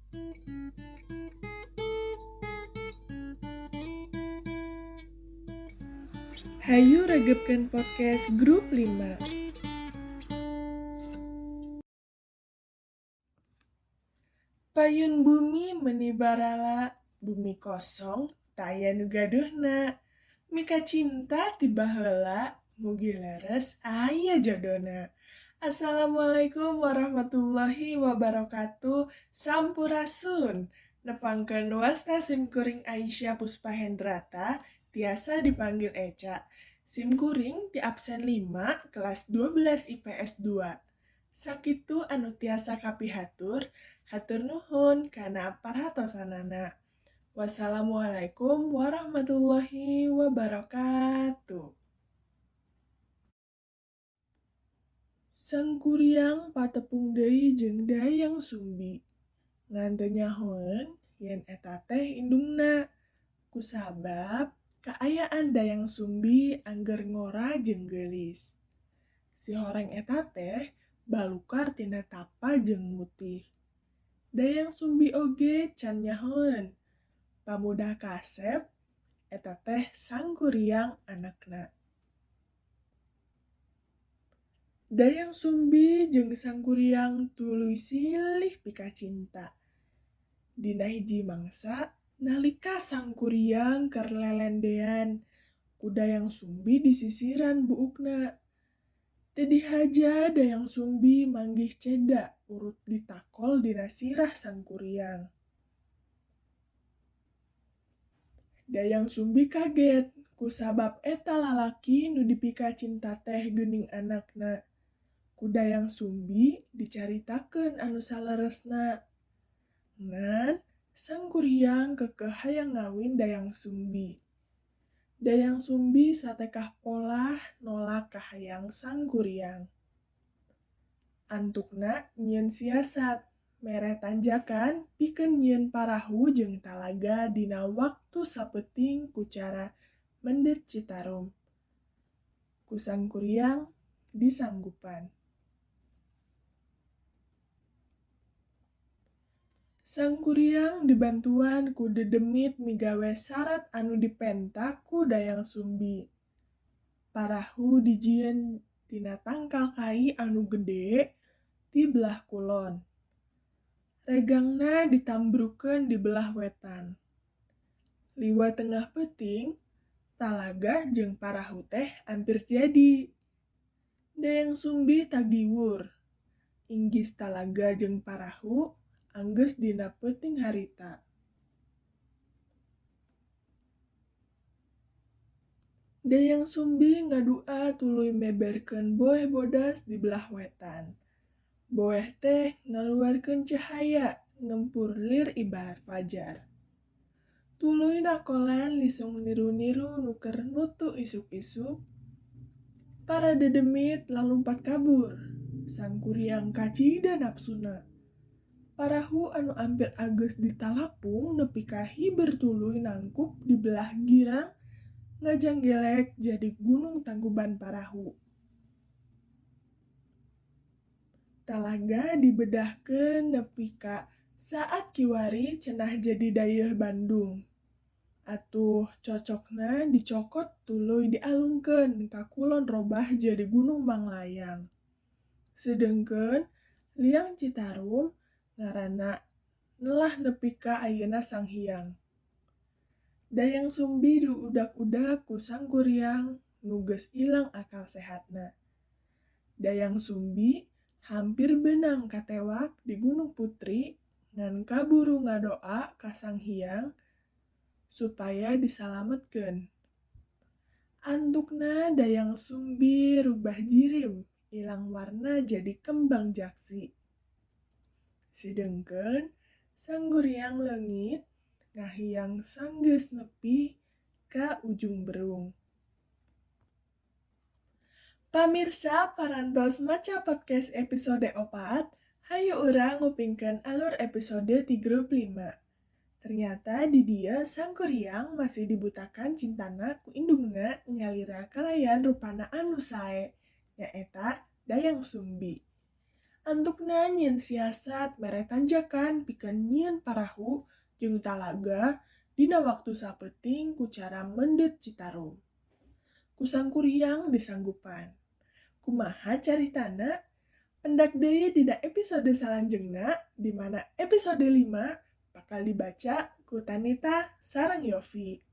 Hayu regepkeun podcast Grup 5. Payun bumi meni barala, bumi kosong taya nu gaduhna. Mika cinta ti baheula, mugi leres aya jodona. Assalamualaikum warahmatullahi wabarakatuh. Sampurasun. Nepangkeun wasta simkuring Aisyah Puspa Hendrata, tiasa dipanggil Eca. Simkuring ti absen 5 kelas 12 IPS 2. Sakitu anu tiasa kapihatur, hatur nuhun kana parhatosanana. Wassalamualaikum warahmatullahi wabarakatuh. Sangkuriang patepung deui jeung Dayang Sumbi. Ngan teu nyahoeun yen eta teh indungna. Kusabab kaayaan Dayang Sumbi angger ngora jeung geulis. Si horeng eta teh balukar tina tapa jeung mutih. Dayang Sumbi oge can nyahoeun. Pamudah kasep eta teh Sangkuriang anakna. Dayang Sumbi jeung Sangkuriang tuluy silih pikacinta. Dina hiji mangsa, nalika Sangkuriang keur lelendean, ku Dayang Sumbi disisiran buukna. Teu dihaja Dayang Sumbi manggih ceda urut ditakol dina sirah Sangkuriang. Dayang Sumbi kaget kusabab eta lalaki nu dipikacinta teh geuning anakna. Ku Dayang Sumbi dicaritakeun anu saleresna. Ngan Sangkuriang keukeuh hayang ngawin Dayang Sumbi. Dayang Sumbi satekah polah nolak kahayang Sangkuriang. Antukna nyieun siasat, mere tanjakan pikeun nyieun parahu jeung talaga dina waktu sapeuting ku cara mendet Citarum. Ku Sangkuriang disanggupan. Sangkuriang dibantuan ku dedemit migawe sarat anu dipenta ku Dayang Sumbi. Parahu dijieun tina tangkal kai anu gede ti belah kulon. Regangna ditambrukeun di belah wetan. Liwa tengah peuting, talaga jeung parahu teh ampir jadi. Dayang Sumbi tagiwur. Inggis talaga jeung parahu anggeus dina peuting harita. Dayang Sumbi ngadua tuluy meberkeun boeh bodas di belah wetan. Boeh teh ngaluarkeun cahaya ngempur lir ibarat fajar. Tuluy nakolan lisung niru-niru nu keur nutu isuk-isuk. Para dedemit lalumpat kabur. Sangkuriang kacida napsuna. Parahu anu ampir ageus ditalapung nepi ka hiber tuluy nangkup di belah girang ngajanggelek jadi gunung Tangkuban Parahu. Talaga dibedahkeun nepi ka saat kiwari cenah jadi dayeuh Bandung. Atuh cocokna dicokot tuluy dialungkeun ka kulon robah jadi Gunung Manglayang. Sedengkeun liang Citarum ngaranna nelah nepi ka ayeuna Sanghyang. Dayang Sumbi diudak-udak ku Sangkuriang nu geus ilang akal sehatna. Dayang Sumbi hampir beunang katewak di Gunung Putri ngan kaburu ngadoa ka Sanghyang supaya disalametkeun. Antukna Dayang Sumbi rubah jirim ilang warna jadi kembang jaksi. Sedengkeun Sangkuriang leungit ngahiyang sanggeus nepi ka Ujung Berung. Pamirsa parantos maca podcast episode 4, hayu urang ngupingkeun alur episode ti grup 5. Ternyata di dieu Sangkuriang masih dibutakan cintana ku indungna nyalira kalayan rupana anu sae, nyaeta Dayang Sumbi. Antukna nyieun siasat mere tanjakan pikeun nyieun parahu jeung talaga dina waktu sapeuting ku cara meudeut Citarum. Ku Sangkuriang disanggupan. Kumaha caritana? Pendak deui dina episode salanjeungna di mana episode 5 bakal dibaca ku Tanita sareng Yofi.